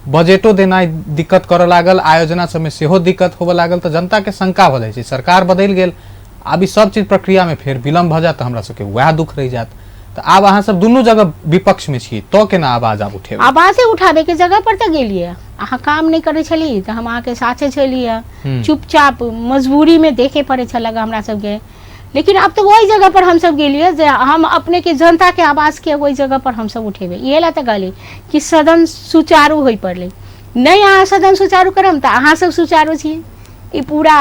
बजटो देनाइ दिक्कत करऽ लागल, आयोजना सबमे सेहो दिक्कत होबऽ लागल, तऽ जनताके शंका भऽ जाइ छै सरकार बदलि गेल, आब ई सब चीज प्रक्रियामे फेर विलम्ब भऽ जायत तऽ हमरा सबके वएह दुख रहि जायत। तऽ आब अहाँ सब दुनू जगह विपक्षमे छी तऽ केना आवाज आब उठेबै? आवाजे उठाबैके जगह पर तऽ गेलियै। अहाँ काम नहि करै छली तऽ हम अहाँके साथे छलियै, चुपचाप मजबूरीमे देखे पड़ै छलक हमरा सबके। लेकिन आब तऽ ओहि जगह पर हमसब गेलियै जे हम अपनेके जनताके आवाजके ओहि जगह पर हमसब उठेबै। इहे लए तऽ कहली कि सदन सुचारू होइ पड़लै। नहि अहाँ सदन सुचारू करब तऽ अहाँ सब सुचारू छी, ई पूरा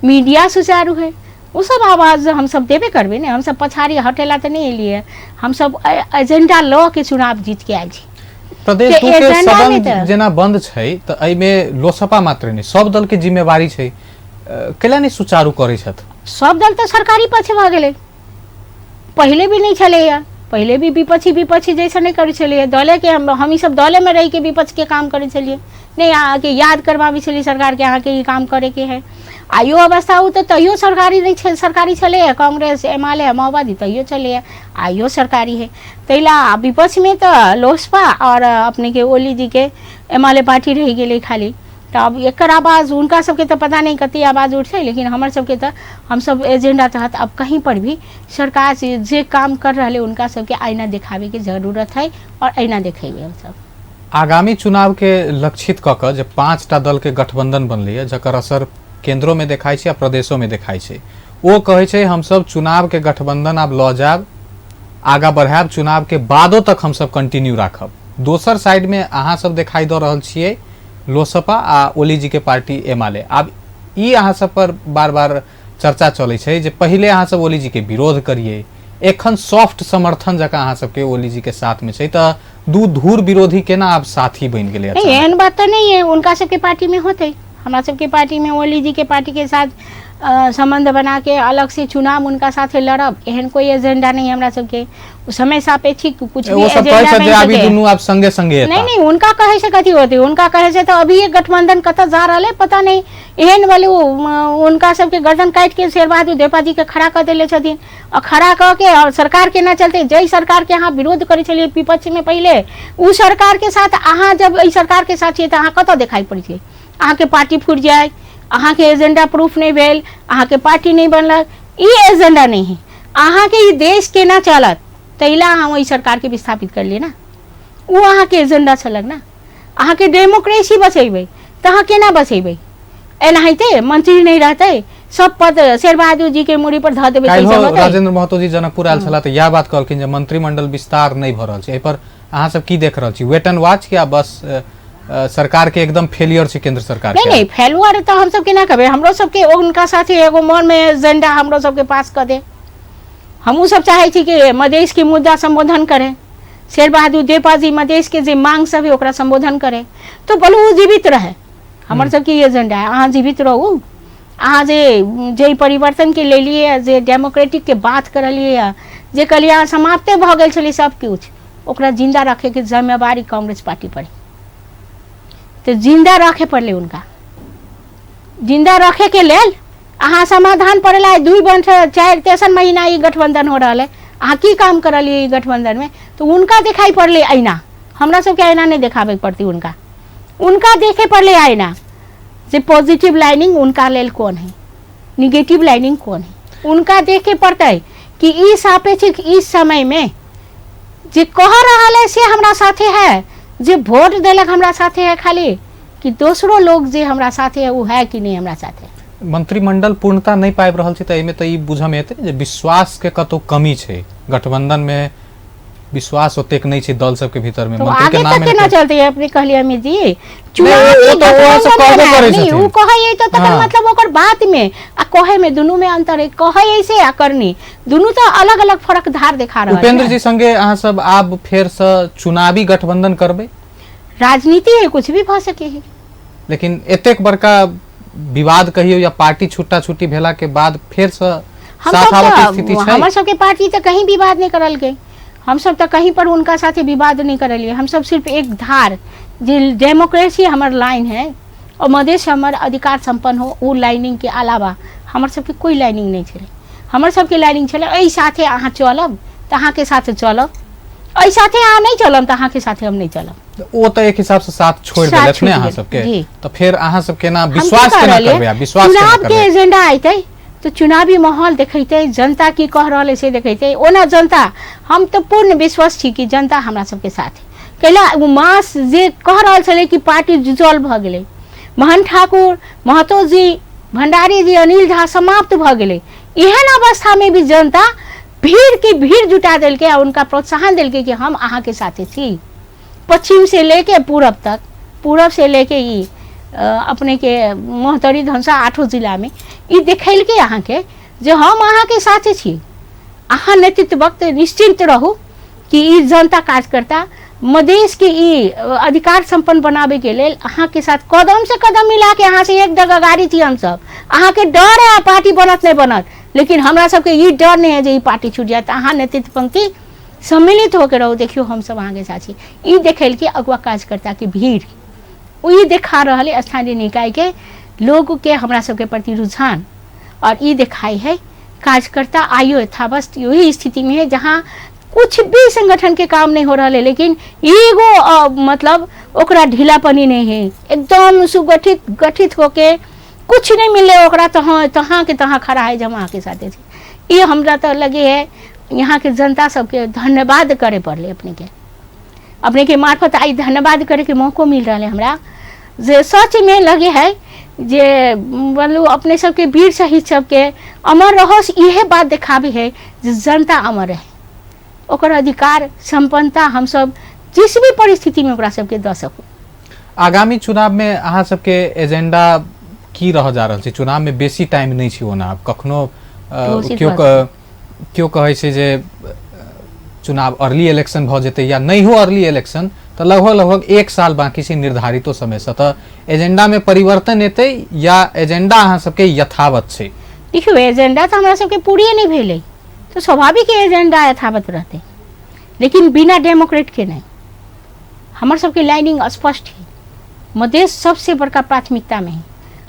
मीडिया सुचारू है, ओ सब आवाज हमसब देबे करबै ने। हमसब पछाड़ी हटेला तऽ नहि एलियै, हमसब एजेंडा लऽ के चुनाव जीत के आयल छी। प्रदेश 2 के सदन जेना बंद छै तऽ एहिमे लोसपा मात्र नहि, सब दल के जिम्मेवारी छै, कैला नहि सुचारू करै छथि? सब दल तऽ सरकारी पक्ष भऽ गेलै। पहिले भी नहि छलैया, पहिले भी विपक्षी विपक्षी जैसे नहि करै छलैया। दलेके हम सब दलेमे रहिके विपक्षके काम करै छलियै, नहि अहाँके याद करबाबै छलियै सरकारके, अहाँके ई काम करैके है। आइयो अवस्था ओ तऽ तैयो सरकारी नहि छै, सरकारी छलैया कांग्रेस, एमाले, माओवादी तैयो छलैया, आइयो सरकारी है। ताहि ला विपक्षमे तऽ लोसपा आओर अपनेके ओली जीके एमाले पार्टी रहि गेलै खाली। तऽ आब एकर आवाज हुनका सबके तऽ पता नहि कते आवाज उठतै, लेकिन हमर सबके तऽ हमसब एजेंडा तहत अब कहीं पर भी सरकार से जे काम कर रहले उनका सबके आईना दिखाबे के जरूरत है और आईना देखेबै हमसब। आगामी चुनाव के लक्षित कऽ कऽ जे 5टा दल के गठबंधन बनलैए, जकर असर केंद्रो में देखाइ छै आ प्रदेशो में देखाइ छै, ओ कहै छै हमसब चुनाव के गठबंधन आब लऽ जायब, आगा बढ़ायब, चुनाव के बादो तक हमसब कंटिन्यू राखब। दोसर साइड में अहाँ सब देखाई दऽ रहल छियै लोसपा आ ओली जी के पार्टी एमाले। आब ई अहाँ सब पर बार बार चर्चा चलै छै जे पहिले अहाँ सब ओली जी के विरोध करियै, एखन सॉफ्ट समर्थन जकाँ अहाँ सबके ओली जी के साथ में छै, तऽ दू धुर विरोधी केना आब साथी बनि गेलै? नहीं, एहन बात तऽ नहीं है। उनका सबके पार्टी में होते, हमरा सबके पार्टी में ओली जी के पार्टी के साथ संबंध बना के अलग से चुनाव उनका साथे लड़ब, एहन कोई एजेंडा नहीं हमरा सबके। समय सापेक्षिक कुछ भी ओ सब कहै एजेंडा छै जे बनि आब ई सके। दुनू आब संगे संगे नहीं एता। नहीं, उनका कहे से कथी होते, उनका कहे से तो अभी ये गठबंधन कतऽ जा रहा है पता नहीं। एहन वाले उनका सबके गर्दन काटि के शेरबहादुर देपा जी के खड़ा कऽ देले छथिन, आ खड़ा कऽ के और सरकार के ना चलते, जै सरकार के अहाँ विरोध करै छलियै विपक्ष में पहिले, उ सरकार के साथ अहाँ जब एहि सरकार के साथ छियै तऽ अहाँ कतऽ देखाइ पड़ै छै? अहाँके पार्टी फूटि जाय, अहाँके एजेंडा प्रूफ नहि भेल, अहाँके पार्टी नहि बनलक, ई एजेंडा नहीं है। अहाँके ई देश केना चलत ताहि लए अहाँ ओहि सरकारके विस्थापित करलियै ने, ओ अहाँके एजेंडा छलक ने। अहाँके डेमोक्रेसी बचेबै तऽ अहाँ केना बचेबै? एनाहिते मंत्री नहि रहतै, सब पद शेरबहादुर जी के मूड़ी पर धऽ देबै। काल्हिो राजेंद्र महतो जी जनकपुर आयल छलाह तऽ इएह बात कहलखिन जे मंत्रिमंडल विस्तार नहि भऽ रहल छै। एहि पर अहाँ सब की देख रहल छी? वेट एंड वॉच या बस सरकार के एकदम फेलियर छै केंद्र सरकार नहीं के? नहीं, फेलुअर तऽ हमसब केना कहबै? हमरो सबके उनका साथे एगो मन में एजेंडा हमरो सबके पास कऽ दे। हमहूँ सब चाहै छी कि मधेश के मुद्दा संबोधन करे शेरबहादुर देपा जी, मधेश के जे मांग सब है ओकरा संबोधन करे, तो बोलू ओ जीवित रहे। हमर सबके ई एजेंडा है, अहाँ जीवित रहू। अहाँ जे जे परिवर्तन के लेलिए, जे डेमोक्रेटिक के बात करलिए, जे कहलिए अहाँ समाप्ते भऽ गेल छलै सब किछु, ओकरा जिंदा रखे के जिम्मेवारी कांग्रेस पार्टी पर है। तऽ जिंदा रखे पड़लै उनका। जिंदा रखे के लेल अहाँ समाधान पड़ेला। 2 वर्ष 4 तेसर महीना ई गठबंधन हो रहल है, अहाँ की काम करलिए ई गठबंधन में? तो उनका दिखाई पड़लै ऐना, हमरा सबके ऐना नहीं देखाबे पड़ती उनका, उनका देखे पड़लै ऐना जे पॉजिटिव लाइनिंग उनका लेल कौन है, निगेटिव लाइनिंग कौन है। उनका देखे पड़तै कि ई सापेक्षिक इस समय में जे कह रहल है से हमरा साथे है, जे वोट देलक हमरा साथे है, खाली कि दोसरो लोग जे हमरा साथे है वो है कि नहीं हमरा साथे। मंत्रिमंडल पूर्णता नहीं पाबि रहल छै तऽ एहिमे तऽ ई बुझऽ मे एतै जे विश्वास के कतौ कमी छै, गठबंधन में विश्वास ओतेक नहीं छै दल सबके भीतर में। तो मंत्री के आगे नाम तक केना चलते है? अपने कहलिए अमित जी चुनाव ओ के तऽ ओ सब गठबंधन कहबे बनायब, करै नहीं, छथिन। उ कहै तऽ तकर मतलब ओकर बात में आ कहै में दुनू में अंतर है। कहै ऐसे आ करनी दुनू तऽ अलग अलग फरक धार देखा रहल उपेंद्र है। जी संगे अहाँ सब आब फेर से चुनावी गठबंधन करबै? राजनीति है, कुछ भी भऽ सके है। लेकिन एतेक बड़का विवाद कहियो या पार्टी छुट्टा छुट्टी भेला के बाद फेर से हम साथ सब आबऽ के तऽ स्थिति छै? हमर सबके पार्टी तऽ कहीं विवाद नहीं करल गई, हम सब तऽ कहीं पर उनका साथे विवाद नहीं करलिए। हम सब सिर्फ एक धार जे डेमोक्रेसी हमर लाइन है और मधेश हमर अधिकार संपन्न हो, उ लाइनिंग के अलावा हमर सबके कोई लाइनिंग नहीं छलै। हमर सबके लाइनिंग छलै एहि साथे अहाँ चलब तऽ अहाँके साथे चलब, एहि साथे अहाँ नहीं चलब तऽ अहाँके साथे हम नहीं चलब। ओ तऽ एक हिसाब से साथ छोड़ि साथ देलक ने छूटि अहाँ गेल, सबके, जी। तऽ फेर अहाँ सब केना हम की विश्वास कह केना रहलियै? करबै? विश्वास केना चुनाव के करबै? एजेंडा अयतै तऽ चुनावी माहौल देखेतै, जनता की कह रहल है से देखेतै। ओना जनता हम तऽ पूर्ण विश्वास छी कि जनता हमरा सबके साथ है। कैला ओ मास जे कह रहल छलै कि पार्टी डिजॉल्व भऽ गेलै, मोहन ठाकुर, महतो जी, भंडारी जी, अनिल झा समाप्त भऽ गेलै, एहन अवस्था में भी जनता भीड़ के भीड़ जुटा देलकै आ उनका प्रोत्साहन देलकै कि हम अहाँके साथे छी। पश्चिम से लेके पूरब तक, पूरब से लेके ई अपने के मोहतरी धनसा 8 जिला में ई देखेलकै अहाँके जे हम अहाँके साथे छी। अहाँ नेतृत्व वक्त निश्चिंत रहू कि ई जनता कार्यकर्ता मधेश के ई अधिकार संपन्न बनाबे के लेल अहाँके साथ कदम से कदम मिला के अहाँ से एक डग अगाड़ी छी हमसब। अहाँके डर है पार्टी बनत नहीं बनत, लेकिन हमरा सबके ई डर नहीं है जे ई पार्टी छूट जायत। अहाँ नेतृत्व पंक्ति सम्मिलित होके रहू, देखियौ हमसब अहाँके साथ छी। ई देखेलकै अगुआ कार्यकर्ता के भीड़, ई देखा रहल है स्थानीय निकाय के लोग के हमरा सबके प्रति रुझान, और ई दिखाई है कार्यकर्ता आयो यथावस्थ यही स्थिति में है जहाँ कुछ भी संगठन के काम नहीं हो रहा है, लेकिन एगो मतलब ओकरा ढीलापनी नहीं है, एकदम सुगठित गठित होके कुछ नहीं मिले ओकरा तहाँ तहाँ के तहाँ खड़ा है जमा के साथे। ये हमरा तो लगे है यहाँ के जनता सबके धन्यवाद करे पड़ले अपने के। अपने के मार्फत आइ धन्यवाद करैके मौको मिल रहल है हमरा, जे सच में लगे है जे मतलब अपने सबके वीर शहीद सबके अमर रहोस, इहे बात देखाबे है जे जनता अमर रहे, ओकर अधिकार संपन्नता हमसब जिस भी परिस्थिति में ओकरा सबके दऽ सकू। आगामी चुनाव में अहाँ सबके एजेंडा की रह जा रहल छै? चुनाव में बेसी टाइम नहि छै ओना, आब कखनो घोषित केओ भऽ केओ कहै छै जे चुनाव अर्ली इलेक्शन भऽ जेतै या नहि हो अर्ली इलेक्शन, तऽ लगभग लगभग 1 साल बाकी छै निर्धारितो समयसँ, तऽ एजेंडा में परिवर्तन एतै या एजेंडा अहाँ सबके यथावत छै? देखियौ, एजेंडा तऽ हमरा सबके पूरे नहि भेलै, तऽ स्वाभाविक एजेंडा यथावत रहतै, लेकिन बिना डेमोक्रेट के नहि। हमर सबके लाइनिंग स्पष्ट है, मधेश सबसे बड़का प्राथमिकता में है।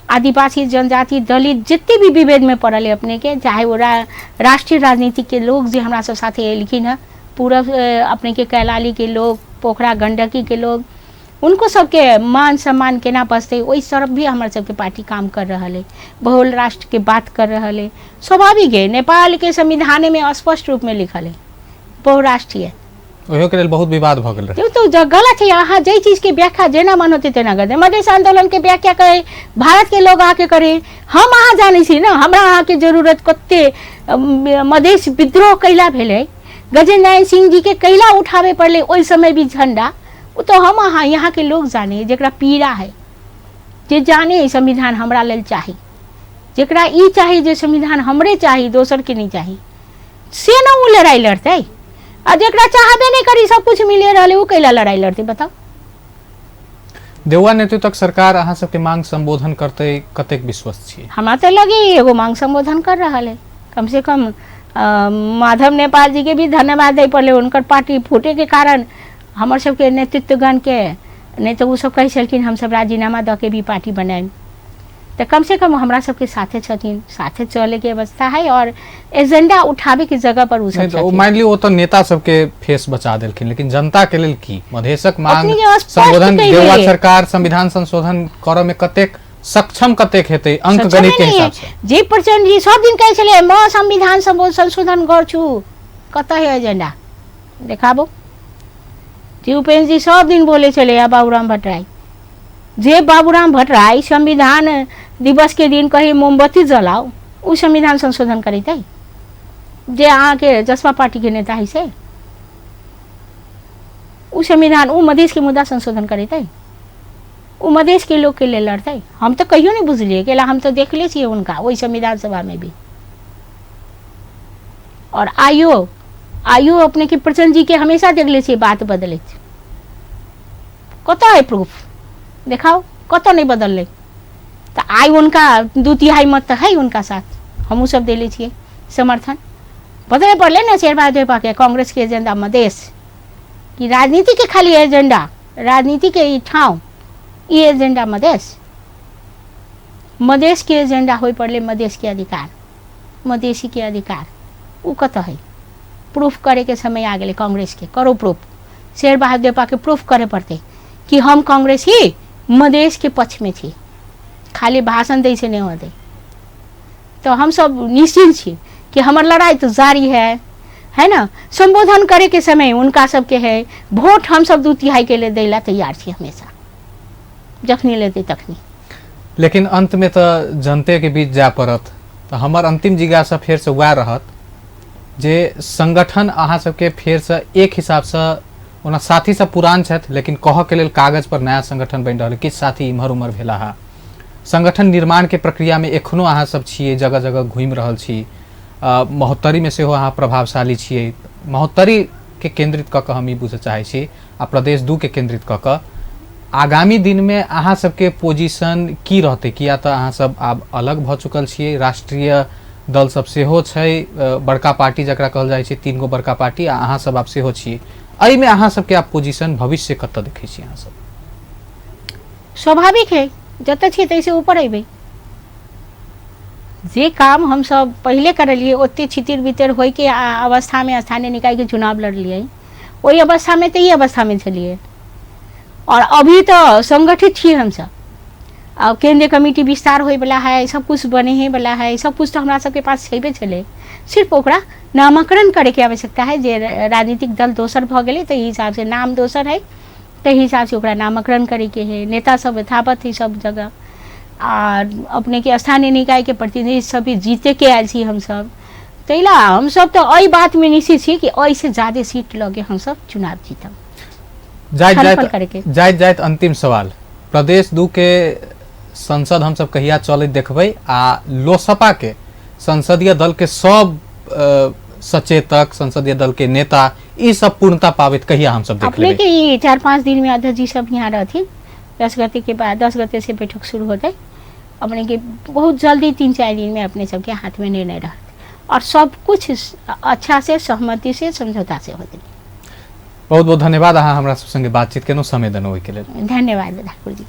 आदिवासी, जनजाति, दलित जितने भी विभेद में पड़ल है अपने के, चाहे वो राष्ट्रीय राजनीति के लोग जे हमरा सब साथे एलखिन हँ, पूरब अपने के कैलाली के लोग, पोखरा गंडकी के लोग, उनको सबके मान सम्मान केना बचतै, ओहि तरफ भी हमर सबके पार्टी काम कर रहल है, बहुल राष्ट्र के बात कर रहल है। स्वाभाविक है, नेपाल के संविधान में स्पष्ट रूप में लिखल है बहुराष्ट्रीय। ओहियो के लेल बहुत विवाद भऽ गेल रहै। तो गलत है, अहाँ जाहि चीज के व्याख्या जेना मन होतै तेना कर दे। मधेश आंदोलन के व्याख्या करे भारत के लोग आके करे, हम अहाँ जानै छी ना, हमरा अहाँ के जरूरत कते। मधेश विद्रोह कैला भेलै, गजेन्द्र नारायण सिंह जी के कैला उठावे पड़लै ओहि समय भी झंडा, ओ तो हम अहाँ यहाँ के लोग जाने, जेकरा पीड़ा है, जे जाने संविधान हमरा लेल चाही, जेकरा ई चाही जे संविधान हमरे चाही दोसर के नहीं चाही, से न ओ लड़ाई लड़तै। आ जेकरा चाहबे नहीं करी सब कुछ मिले रहलै, ओ कैला लड़ाई लड़तै बताउ? देउवा नेतृत्वक सरकार अहाँ सबके मांग संबोधन करतै, कतेक विश्वस्त छी? हमरा तऽ लगे एगो मांग संबोधन कर रहल है। कम से कम माधव नेपाल जी के भी धन्यवाद दै पड़लै, हुनकर पार्टी फूटे के कारण हमर सबके नेतृत्वगण के, नहीं तऽ ओ सब कहै छलखिन हमसब राजीनामा दऽ के भी पार्टी बनायब, तऽ कम से कम हमरा सबके साथे छथिन, साथे चले के अवस्था है और एजेंडा उठावे के जगह पर उ सब नहीं तो छथिन। मान ली वो तो नेता सबके फेस बचा देलखिन, लेकिन जनता के लेल की मधेशक मांग अपने जे स्पष्ट संबोधन कहि देउवा देलियै। सरकार संविधान संशोधन करऽ में कतेक सक्षम कतेक हेतै अंक सक्षमे गणित के नहि है। हिसाब से? जे प्रचण्ड जी सब दिन कहै छलै म संविधान संशोधन गर्छु, कतऽ है एजेंडा देखाबो? जे उपेन्द्र जी सब दिन बोले छलै आ बाबूराम भट्टराई, जे बाबूराम भट्टराई संविधान दिवस के दिन कही मोमबत्ती जलाओ, उ संविधान संशोधन करैतै जे अहाँके जसपा पार्टी के नेता है से, उ संविधान उ मधेश के मुद्दा संशोधन करैतै, उ मधेश के लोग के लेल लड़तै? हम तऽ कहियो नहि बुझलियै, कैला हम तऽ देखले छियै हुनका ओहि संविधान सभा में भी। और आइयो आइयो अपने के प्रचंड जी के हमेशा देखले छियै बात बदलैत, कतऽ है प्रूफ देखाओ, कतऽ नहीं बदललै? तऽ आइ हुनका 2/3 मत तऽ है हुनका साथ, हमहूँ सब देले छियै समर्थन। बदले पड़लै ने शेरबहादुर देउवा के कांग्रेस के एजेंडा मधेश कि राजनीति के खाली एजेंडा, राजनीति के ई ठाव, ई एजेंडा मधेश, मधेश के एजेंडा होय पड़लै मधेश के अधिकार, मधेसी के अधिकार, उ कतऽ है? प्रूफ करे के समय आ गेलै कांग्रेस के, करो प्रूफ, शेरबहादुर देउवा के प्रूफ करे पड़तै कि हम कांग्रेसी मधेश के पक्ष में छी, खाली भाषण दै से नहीं होतै। तो हम सब निश्चिंत छी कि हमर लड़ाई तो जारी है, है ना? संबोधन करे के समय उनका सबके है, वोट हम सब 2/3 के लिए दैला तैयार छी हमेशा, जखनी लेते तखनी। लेकिन अंत में तो जनते के बीच जाय पड़त, तो हमर अंतिम जिज्ञासा फेर से वएह रहत जे संगठन अहाँ सबके फेर से एक हिसाब से ओना साथी सब पुरान छथि, लेकिन कहऽ के लेल कागज पर नया संगठन बनि रहल, किछु साथी इम्हर उम्हर भेला हा, संगठन निर्माण के प्रक्रिया में एखनो अहाँ सब छियै, जगह जगह घूमि रहल छी, महोत्तरी में सेहो अहाँ प्रभावशाली छियै। महोत्तरी के केंद्रित कऽ कऽ हम ई बुझऽ चाहै छी आ प्रदेश 2 के केंद्रित कऽ कऽ आगामी दिन में अहाँ सबके पोजीशन की रहतै? किया तऽ अहाँ सब आब अलग भऽ चुकल छियै, राष्ट्रीय दल सब सेहो छै, बड़का पार्टी जकरा कहल जाइ छै, 3 गो बड़का पार्टी, आ अहाँ सब आब सेहो छियै, एहिमे अहाँ सबके आब पोजीशन भविष्य कतऽ देखै छी अहाँ सब? स्वाभाविक है, जतऽ छियै ताहिसँ ऊपर अयबै। जे काम हमसब पहिले करलियै ओते छितिर बितिर होइके अवस्थामे स्थानीय निकायके चुनाव लड़लियै, ओहि अवस्थामे तऽ ई अवस्थामे छलियै, और अभी तऽ संगठित छी हमसब। आ केंद्रीय कमिटी विस्तार होइवला है, सब कुछ बने वाला है, सब कुछ तऽ हमरा सबके पास छेबे छलै। सिर्फ ओकरा नामकरण करैके आवश्यकता है, जे राजनीतिक दल दोसर भऽ गेलै ताहि हिसाबसँ नाम दोसर है, ताहि हिसाबसँ ओकरा नामकरण करैके है। नेता सब यथावत है सब जगह, आर अपनेके स्थानीय निकायके प्रतिनिधि सब भी जीतेके आयल छी हमसब, ताहि ला हमसब तऽ एहि बातमे निश्चित छी कि एहिसँ ज्यादे सीट लऽ के हमसब चुनाव जीतब। जाइत छलफल जाइत करैके। जाइत जाइत अंतिम सवाल, प्रदेश 2 के संसद हमसब कहिया चलैत देखबै आ लोसपा के संसदीय दल के सब सचेतक, संसदीय दल के नेता ई सब पूर्णता पाबैत कहिया हमसब देख अपने लेबै? के ई 4-5 दिन में अध्यक्ष जी सब यहाँ रहथिन, 10 गते के बाद, 10 गते से बैठक शुरू होते, अपने के बहुत जल्दी 3-4 दिन में अपने सबके हाथ में निर्णय रहत और सब कुछ अच्छा से सहमति से समझौता से होते। बहुत बहुत धन्यवाद, अहाँ हमरा सब संगे बातचीत केलहुँ, समय देलहुँ ओहिके लेल। धन्यवाद ठाकुर जी।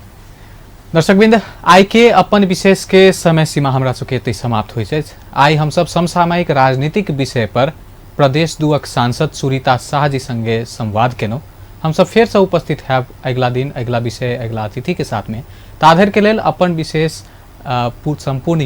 दर्शकवृंद, आइ के अपन विशेष के समय सीमा हमरा सबके एतहि समाप्त होइत अछि। आइ हमसब समसामयिक राजनीतिक विषय पर प्रदेश 2 सांसद सुरीता शाह जी संगे संवाद केलहुँ। हमसब फेरसँ उपस्थित हैब अगिला दिन, अगिला विषय, अगिला अतिथि के साथ में। ताधरि के लेल अपन विशेष संपूर्ण